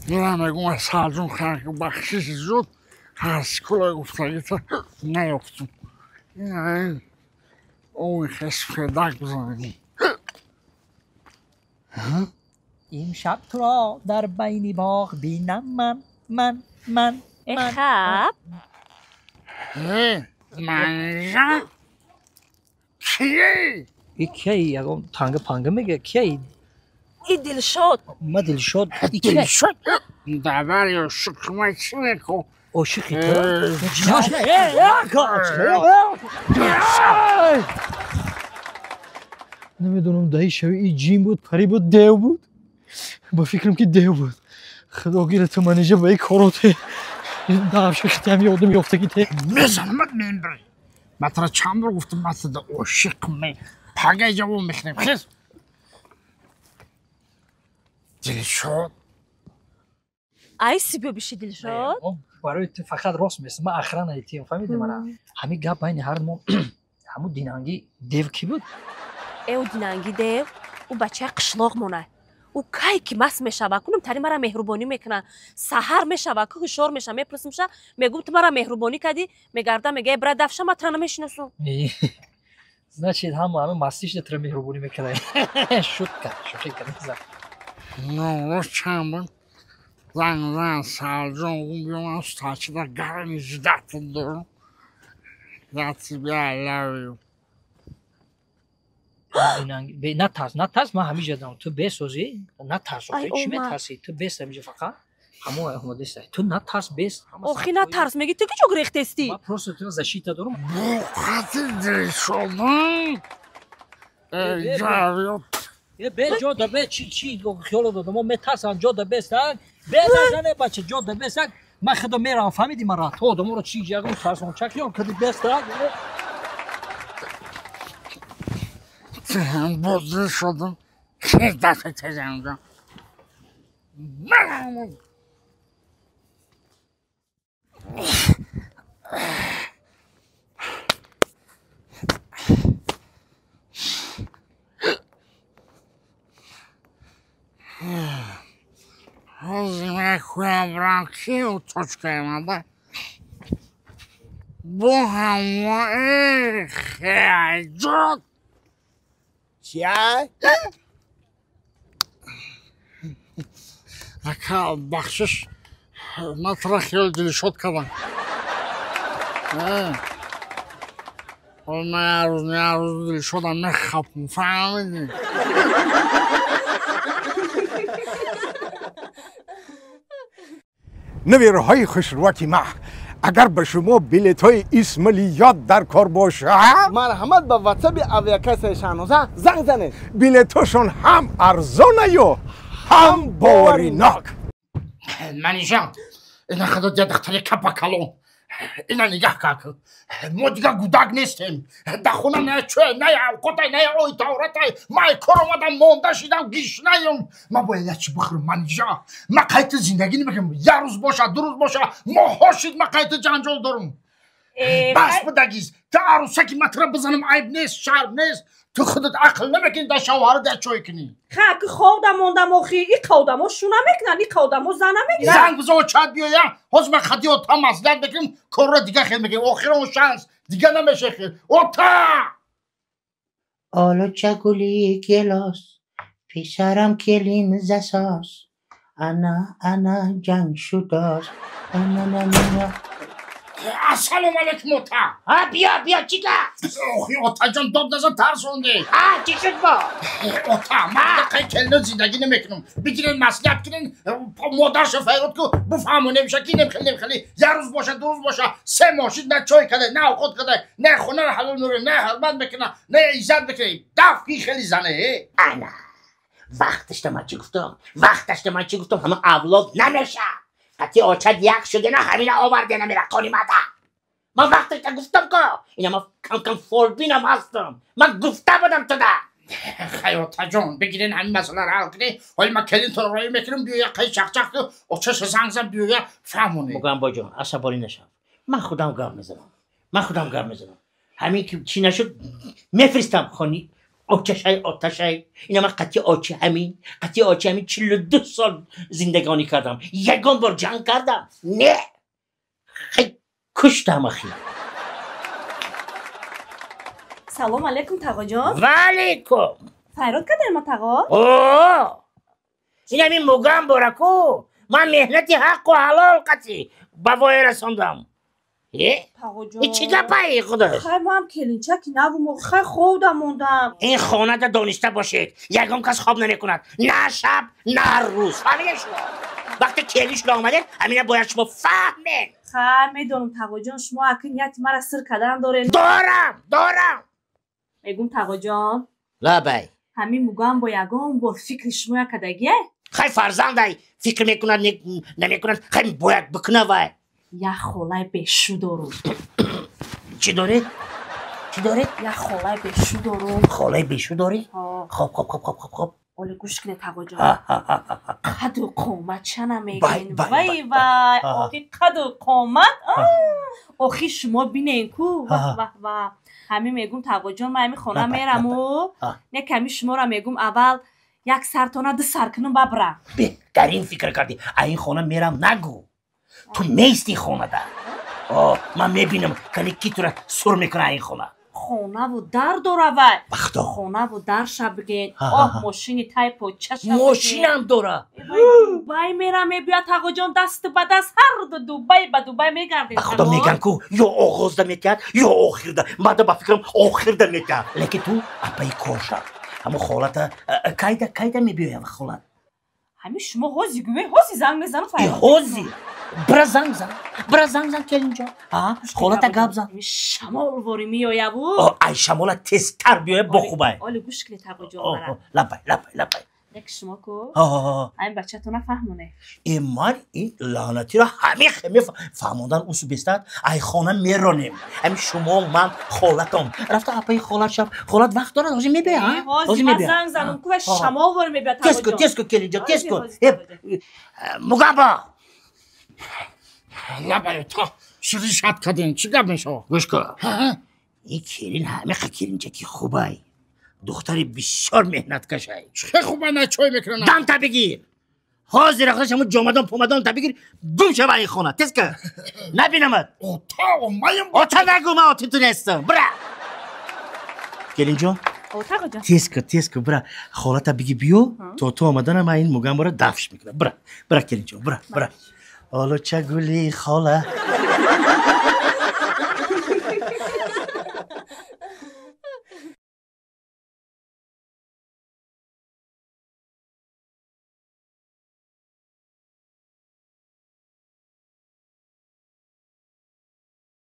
Мирам мегум Салҷон хан бахшиш зуд ҳар гуфтагита наёфтум. Ой хес федак бизанем. Имшаб туро дар байни боғ бинам ман, ман, ман, ман. Хаб. Манжа кие? И кие? Ягон танга панга мега кие? И Дилшод. Ма Дилшод. И кие? Дилшод. Давар ё шукма чӣ мекун? Ошиқи ту? Намедонам даи шави и ҷин буд, парӣ буд, дев буд. Ба фикрам ки дев буд. Худо гира ту манижа ба и короте. Давшихтам ёдам ёфтаги те. Мезанамат мембри. Ма тара чанд бор гуфтам ма тада ошиқ ме. Пагай ҷавоб мехӯрем. Хез. Дилшод. Ай сибё биши Дилшод. Барои ту фақат рост месам. Ман охрана тием, фаҳмидӣ мана? Ҳамин гап байни ҳар мо ҳамун динанги дев кӣ буд? Ӯ динанги дев, ӯ бачаи қишлоқ монад. Ӯ кай ки маст мешава, кунам тари мара меҳрубонӣ мекунад. Саҳар мешава, ку ҳушёр мешава, мепурсимша, мегӯм ту мара меҳрубонӣ кардӣ, мегарда мега бра дафша, ма тура намешиносум. Значит, ҳама ҳама мастишда тура меҳрубонӣ мекунад. Шутка, шӯхӣ кардам. Наврӯз чанд буд? Занг зан Салҷон гум биё ман стачида гарми ждать дорам. Я тебя love you. Натарс, натарс, ман ҳамиҷа дорам. Ту бесозӣ, натарс, охи чӣ метарсӣ? Ту бес ҳамиҷа фақат. Ҳамо омадеста. Ту натарс, бес. Охи натарс, меги ту куҷо гурехтестӣ? Ман просто туро защита дорам. Буқати Дилшодам. Бе ҷо да бе чи чи хиёло додам. Мо метарсам ҷо да бес так. Бе назане бача ҷо да бес так. Ман худо меравам, фаҳмидӣ мара? Ту одаморо чи ягон тарсон чак хиёл кади бес так. Бо Дилшодам хез дафъа тезанҷа. Ҳозир мехӯям брам ки точкаи мада бо ҳамои хеҷот. Чия? Ака бахшиш, ман тура хиёли Дилшод кардам. Ҳол ман як рӯз як рӯз Дилшодам мехапам, фаҳмидӣ? Набираҳои хушрӯяки ма, агар ба шумо билетҳои Исмалиёт дар кор бошад, марҳамат ба ватсаби авиакассаи Шаҳноза занг занед. Билетҳошон ҳам арзонаю ҳам боваринок. Манижа, ина худо дия духтари капа калон. Ина нигаҳ кард. Мо дигар гудак нестем. Дар хона на чӯй, на авқотай, на ои тавратай. Ман кор омадам, монда шидам, гишнаем. Ман бояд як чӣ бихӯрам, Манижа. Ман қайти зиндагӣ намекунам. Як рӯз боша, ду рӯз боша, моҳҳо шид, ман қайти ҷанҷол дорам. Бас будагиз. Ту арӯсаки ман тура бизанам айб нест, шарм нест. Ту худат ақл намекунӣ дар шавҳарат як чой кунӣ. Ха, ки ховда мондам охи, и қавдамо шу намекунанд, и қавдамо зан намегиранд. Занг бизан чат биёя. Ҳозир ман хади ота маслиҳат мекунем, корро дига хел мекунем. Охир он шанс дига намеша хел. Ота! Олуча гули гелос, писарам келин засос. Ана ана ҷанг шудос. Ана на на. Ассалому алайкум ота. Ҳа, биё, биё, чӣ гап? Охи отаҷон, дод назан, тарсонди. Ҳа, чӣ шуд бо? Ота, ман қай келина зиндагӣ намекунам. Бигирен маслиҳат кунен, модарша файрод ку, буфаҳмонем ша ки немхели немхели. Як рӯз боша, ду рӯз боша, се моҳ шид, на чой кадай, на овқот кадай, на хонаро ҳалол мебарем, на ҳурмат мекуна, на иззат мекуна. Даф ки хели зане, э? Ана, вақташта ман чӣ гуфтам? Вақташта ман чӣ гуфтам? Ҳама авлод намеша. Қати очад як шудена ҳамина овардена мерақони мада. Ман вақташта гуфтам ко, ина ман кам-кам фолбинам ҳастам. Ман гуфта будам туда. Хай отаҷон, бигирен ҳамин масъаларо ҳал кунӣ. Ҳоли ман келинтонро роӣ мекунам, биёя қай чақчақ ку, очаша занг зан, биёя фаҳмонӣ. Мугам боҷон, асабонӣ нашав. Ман худам гап мезанам. Ман худам гап мезанам. Ҳамин ки чӣ нашуд, мефиристам хони Очашай, оташай. Ина ман қатъи очи ҳамин, қатъи очи ҳамин 42 сол зиндагонӣ кардам. Ягон бор ҷанг кардам? Не. Хай куштам ахи. Салом алейкум, тағоҷон. Ва алейкум. Файрод кардем ма, тағо? О! Ин ҳамин мугам бораку. Ман меҳнати ҳаққу ҳалол қатъи ба воя расондам. Тағоҷон. Ин чӣ гапае, худо? Хай ман келинчаки навум, хай хобда мондам. Ин хонада дониста бошед, ягон кас хоб намекунад. На шаб, на рӯз. Фаҳмидед шумо? Вақте келин шумо омадед, ҳамина бояд шумо фаҳмед. Хай медонам, тағоҷон, шумо акин нияти мара сир кардан доред. Дорам, дорам. Мегум, тағоҷон. Лабай. Ҳамин мугам бо ягон бор фикри шумо якадагие? Хай фарзандай фикр мекунад, намекунад, хай бояд бикуна вай. Як холаи бешу дорум. Чӣ доред? Чӣ доред? Як холаи бешу дорум. Холаи бешу дорӣ? Хоб, хоб, хоб, хоб, хоб, хоб. Оли гӯш кунед, тағоҷон. Қаду қомат чана мегӯен? Вай вай, охи қаду қомат. Охи шумо бинен ку. Ваҳ ваҳ ваҳ. Ҳамин мегум, тағоҷон, ман ҳамин хона мераму. Не ками шуморо мегум, аввал як сартона ду сар кунум бабра. Беҳтарин фикр кардӣ. А ин хона мерам нагӯ. Ту нести хонада. Ман мебинам, кали ки тура сур мекуна ин хона. Хонаву дар дора вай. Бахто. Хонаву дар ша бигин. Оҳ, мошини тай поча ша бигин. Мошинам дора. Дубай мера мебиёд, тағоҷон, даст ба даст ҳар ду Дубай ба Дубай мегардед. Ба худо меган ку, ё оғозда метиҳад, ё охирда. Мада ба фикрам охирда метиҳад. Лекин ту апаи кор шав. Ҳамо холата кайда кайда мебиёяд холат? Ҳамин шумо ҳози гӯе, ҳози занг мезанам файрод. Ҳози. Бира занг зан. Бира занг зан келинҷон. Холата гап зан. Шамол вори меояву. Ай шамола тезтар биёя бо хубай. Оли гӯш кунед, тағоҷон, мара. Лабай, лабай, лабай. Нек шумо ку? Ҳамин бачатона фаҳмоне. Э ман ин лаънатиро ҳамин хеме фаҳмондан усу бестад. Ай хона меронем. Ҳамин шумо, ман, холатон. Рафта апаи холат шав. Холат вақт дорад, ҳозир мебиёя, ҳозир ман занг занам ку ва шамол вори мебиёд, тағоҷон. Тез кун, тез кун, келинҷон, тез кун. Мугамбо. Лабай, то ширишат кардем, чӣ гап мешавад? Гӯш кун. Ин келин ҳамиқа келинчаки хубай. Духтари бисёр меҳнаткашай. Чӣ хубай, на чой мекунад? Дамта бигир. Ҳозир худаш ҳамун ҷомадон помадон та бигир, гум шава ин хона. Тез кун. Набинамад. Ота, омаем. Ота нагӯ, ман оти ту нестам. Бира. Келинҷон. Тағоҷон. Тез кун, тез кун, бира. Холата биги биё, то ту омаданам ман ин мугамборо дафш мекунам. Бира, бира келинҷон, бира, бира. Олуча гули хола.